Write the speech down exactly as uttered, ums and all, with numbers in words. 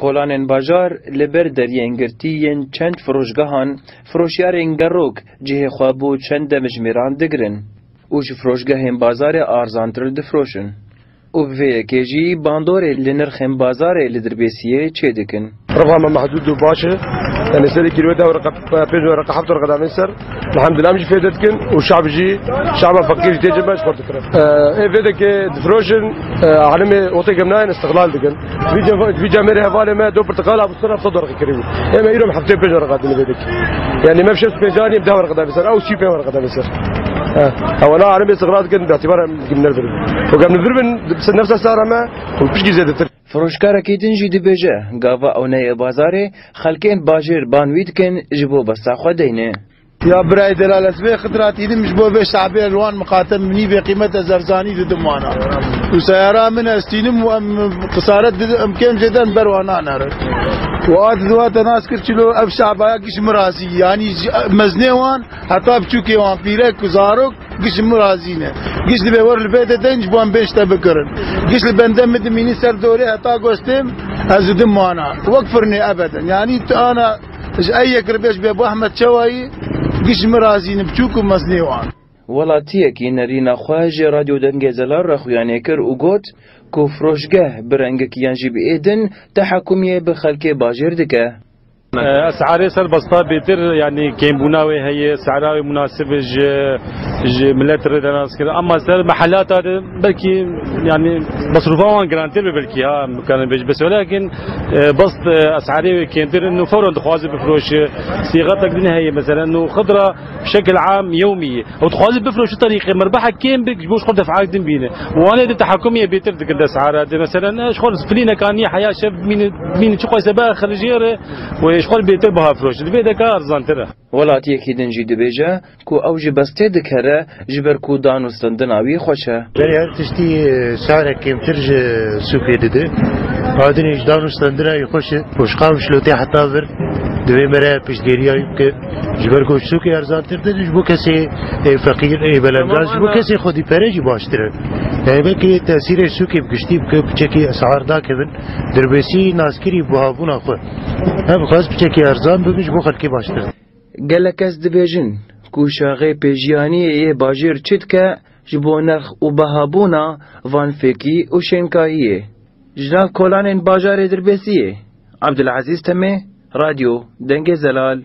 Kolanên bajar li ber deriyên girtî yên çend firoşgehan, firoşyarên gerok cihê xwe bo çend demjimêran digirin û ji firoşgehên bazarê arzantir difiroşin û bi vê yekê jî bandorê li nirxên bazarê li Dirbêsiyê çêdikin. Reva me mehdûd û baş e. Yani serê kîloyê deh werqe, pênc werqe, heft werqe davên ser. Elhamdülillah, em jî fêde dikin û şab jî, şaba feqîr jî tê cem me ji xwe dikirin. Ee, ê vê dekê difiroşin, ee, alimê otê gemnayên istiqlal dikin. Vî cem-, vî cemêrê hevalê me do pirtiqal a bi ser heft sed werqe kirî bû. Ê me îro em heftê pênc werqe dine vê dekê. Yani me şeş pênc anî em deh werqe davê ser. Ew sî pênc werqe davê ser. He. Hewana alimê istiqlal dikin, bi îtibar em dikin nervirin. Û gem li vir bin, nefsa sara me û pişkî zêdetir. Firoşkarekî din jî dibêje, gava ew neyê bazarê, xelkên bajêr ban wî dikin, ji bo besta xwe deyne. Ya birayê delal, ez vê xidra tînim ji bo vê şabê li wan miqatem nîvê qîmet ez erzanî didim wana. Û seyara min ez tînim û em xisaret didim, em kêm jê den ber wan nanerin. Û a didiwa te nas kir çilo ev şabaya giş min razî, yanî ji meznê wan heta biçûkê wan, pîrek û zarok, giş min razî ne. Giş dibê wer li vê de deyn ji bo em bên ji te bikirin. Giş li bende min dimînî ser dorê heta gostêm ez didim wana. Wek firnê ebeden. Yanî tu ana Ji ey yek re bêj bê bo Ehmed Çewayî, giş min razî ne, biçûk û meznê wan. Welatiyekî nerîna xwe ji Radyo Dengê Zelal re xuyanê kir û got ku firoşgeh bi rengekî yan jî bi ê din tehekumiyê bi xelkê bajêr dike. Esarê ser besta bêtir, yanî kêmbûna wê heye, esara wê munasib ji, ji milet re de nas kir. Ama ser mehelata de belkî, yanî, mesrûfa wan girantir be belkî, ha, em karin bêjin. Bes welakin, e, best, e, esarê wê kêmtir in û fewren dixwaze bifiroşe. Sîxetek din heye, meselen, û xidra bi şekil am yewmî ye. Ew dixwaze bifiroşe terîqê merbeha kêm bik, ji bo ji xwe def'ak din bîne. Û anê de tehekumiyê bêtir dikin dest ara de. Meselen, e, ji xwe filîneka nî heya şev bimîne, bimîne çi xwe sebe xerijê re û ji xwe bêtir biha firoşe. Divê deka erzantir e. Welatiyekî din jî dibêje ku ew ji bestê dikere, ji ber ku dan û stendina wî xweş e. Berê her tiştî, e, şarek kêmtir ji sûkê dide. Adinê ji dan û stendina wî xweş e. Û ji qam şilotê heta vir divê mere piştgiriya wî bike. Ji ber ku ji sûkê erzantir dide, ji bo kesê, e, feqîr, e, belendaz, ji bo kesê xwedî pere jî baştir e. Yani belkî tesîrê sûkê bi giştî bike, piçekî esar dakevin. Dirbêsî naskirî buhabûna xwe. Hem xwest piçekî erzan bibe, ji bo xelkê baştir. Gelek kes dibêjin ku şaxê pêjiyaniyê yê bajêr çi dike ji bo nerx û behabûna van fêkî û şênkahiyê. Ji nav kolanên bajarê Dirbêsiyê, Abdulazîz Temê, Radyo Dengê Zelal.